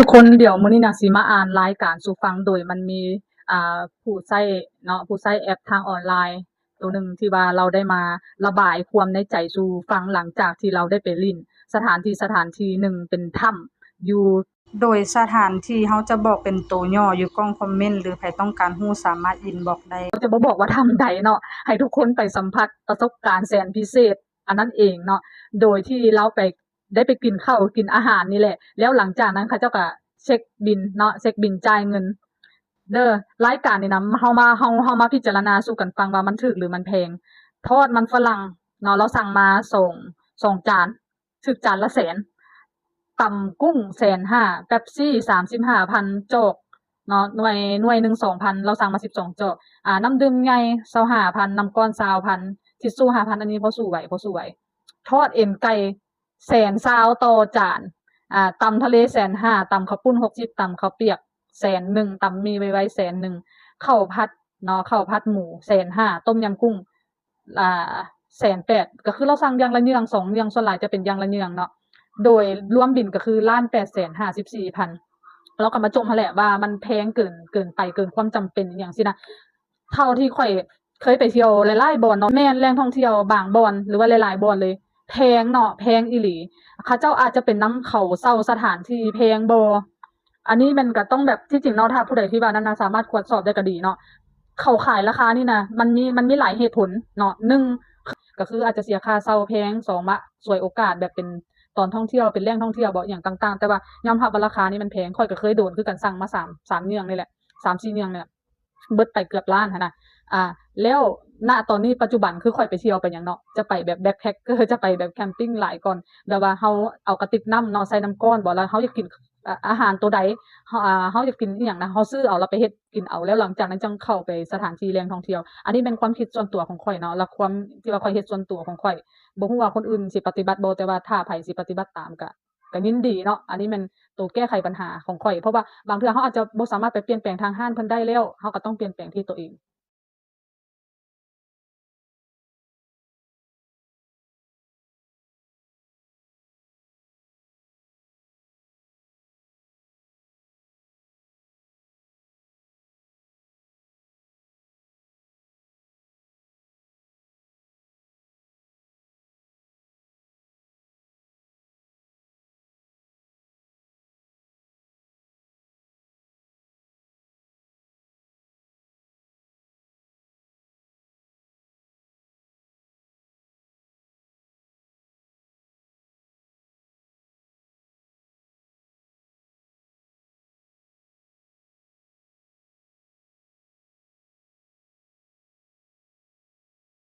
ທຸກຄົນ ດຽວມື້ນີ້ນະ ຊິມາອ່ານລາຍການສູ່ຟັງ ໂດຍມັນມີ ອ່າ ຜູ້ໃຊ້ເນາະ ຜູ້ໃຊ້ແອັບທາງອອນລາຍໂຕໜຶ່ງ ທີ່ວ່າລາວໄດ້ມາລະບາຍຄວາມໃນໃຈສູ່ຟັງ ຫຼັງຈາກທີ່ລາວໄດ້ໄປຫຼິ້ນສະຖານທີ່ ສະຖານທີ່ໜຶ່ງເປັນຖ້ຳຢູ່ ໂດຍສະຖານທີ່ເຮົາຈະບອກເປັນໂຕຫຍໍ້ຢູ່ກ່ອງຄອມເມັນ ຫຼືໃຜຕ້ອງການຮູ້ສາມາດອິນບັອກໄດ້. ເຮົາຈະບໍ່ບອກວ່າຖ້ຳໃດເນາະ ໃຫ້ທຸກຄົນໄປສຳຜັດປະສົບການແສນພິເສດອັນນັ້ນເອງເນາະ ໂດຍທີ່ລາວໄປ ໄດ້ໄປກິນເຂົ້າກິນອາຫານນີ້ແຫຼະ ແລ້ວຫຼັງຈາກນັ້ນເຂົາເຈົ້າກະເຊັກບິນເນາະ ເຊັກບິນຈ່າຍເງິນເດີ. ລາຍການນີ້ນະ ເຮົາມາ ເຮົາ ເຮົາມາພິຈາລະນາສູ່ກັນຟັງວ່າມັນຖືກ ຫຼືມັນແພງ. ທອດມັນຝຣັ່ງເນາະ ລາວສັ່ງມາສອງ ສອງຈານ ຖືກຈານລະແສນ. ຕຳກຸ້ງແສນຫ້າ ເປັບຊີສາມສິບຫ້າພັນ ຈອກເນາະ ໜ່ວຍ ໜ່ວຍໜຶ່ງສອງພັນ ລາວສັ່ງມາສິບສອງຈອກ. ອ່າ ນ້ຳດື່ມໃຫຍ່ຊາວຫ້າພັນ ນ້ຳກ້ອນຊາວພັນ ທິດຊູ້ຫ້າພັນ ອັນນີ້ພໍສູ້ໄຫວ ພໍສູ້ໄຫວ. ທອດເອັນໄກ່ແສນຊາວຕໍ່ຈານ. ອ່າ ຕຳທະເລແສນຫ້າ ຕຳເຂົ້າປຸ້ນຫົກສິບ ຕຳເຂົ້າປຽກແສນໜຶ່ງ ຕຳໝີ່ໄວໆແສນໜຶ່ງ ເຂົ້າຜັດເນາະ ເຂົ້າຜັດໝູແສນຫ້າ ຕົ້ມຍຳກຸ້ງ ອ່າ ແສນແປດ ກໍຄືລາວສັ່ງຢ່າງລະເຍື່ອງສອງເຍື່ອງ ສ່ວນຫຼາຍຈະເປັນຢ່າງລະເຍື່ອງເນາະ ໂດຍລວມບິນກໍຄືລ້ານແປດແສນຫ້າສິບສີ່ພັນ. ລາວກໍມາຈົ່ມຫັ້ນແຫຼະວ່າມັນແພງເກີນ ເກີນໄປ ເກີນຄວາມຈຳເປັນອີ່ຫຍັງຊີ້ນະ. ເທົ່າທີ່ຂ້ອຍເຄີຍໄປທ່ຽວຫຼາຍໆບ່ອນເນາະ ແມ່ນແຫຼ່ງທ່ອງທ່ຽວບາງບ່ອນ ຫຼືວ່າຫຼາຍໆບ່ອນເລີຍ ແພງເນາະ ແພງອີ່ຫຼີ. ເຂົາເຈົ້າອາດຈະເປັນນຳເຂົາເຊົ່າສະຖານທີ່ແພງບໍ່ ອັນນີ້ມັນກໍຕ້ອງແບບ ທີ່ຈິງເນາະ ຖ້າຜູ້ໃດທີ່ວ່ານັ້ນນະ ສາມາດກວດສອບໄດ້ກໍດີເນາະ. ເຂົາຂາຍລາຄານີ້ນະ ມັນມີ ມັນມີຫຼາຍເຫດຜົນເນາະ ໜຶ່ງ ກໍຄືອາດຈະເສຍຄ່າເຊົ່າແພງ ສອງມາສວຍໂອກາດ ແບບເປັນຕອນທ່ອງທ່ຽວ ເປັນແຫຼ່ງທ່ອງທ່ຽວບໍ ອີ່ຫຍັງຕ່າງໆ ແຕ່ວ່າຍອມຮັບວ່າລາຄານີ້ມັນແພງ. ຂ້ອຍກໍເຄີຍໂດນຄືກັນ ສັ່ງມາສາມ ສາມເລື່ອງນີ້ແຫຼະ ສາມສີ່ເລື່ອງນີ້ແຫຼະ ເບິດໄປເກືອບລ້ານຫັ້ນນະ. ອ່າ ແລ້ວ ນະ ຕອນນີ້ປັດຈຸບັນຄືຂ້ອຍໄປທ່ຽວໄປຫຍັງເນາະ ຈະໄປແບບແບັກແພັກເກີ ຈະໄປແບບແຄມປິງຫຼາຍກ່ອນ ແບບວ່າເຮົາເອົາກະຕິກນ້ຳເນາະ ໃສ່ນ້ຳກ້ອນບໍ ແລ້ວເຮົາຢາກກິນ ອາ ອາຫານໂຕໃດ ເຮົາ ອາ ເຮົາຢາກກິນອີ່ຫຍັງນະ ເຮົາຊື້ເອົາ ແລ້ວໄປເຮັດກິນເອົາ ແລ້ວຫຼັງຈາກນັ້ນຈັ່ງເຂົ້າໄປສະຖານທີ່ແຫຼ່ງທ່ອງທ່ຽວ. ອັນນີ້ແມ່ນຄວາມຄິດສ່ວນຕົວຂອງຂ້ອຍເນາະ ແລະ ຄວາມທີ່ວ່າຂ້ອຍເຮັດສ່ວນຕົວຂອງຂ້ອຍ ບໍ່ຮູ້ວ່າຄົນອື່ນຊິປະຕິບັດບໍ່ ແຕ່ວ່າຖ້າໃຜຊິປະຕິບັດຕາມກະ ກະຍິນດີເນາະ. ອັນນີ້ແມ່ນໂຕແກ້ໄຂບັນຫາຂອງຂ້ອຍ ເພາະວ່າບາງເທື່ອເຮົາອາດຈະບໍ່ສາມາດໄປປ່ຽນແປງທາງຮ້ານເພິ່ນໄດ້ແລ້ວ ເຮົາກໍຕ້ອງປ່ຽນແປງທີ່ໂຕເອງ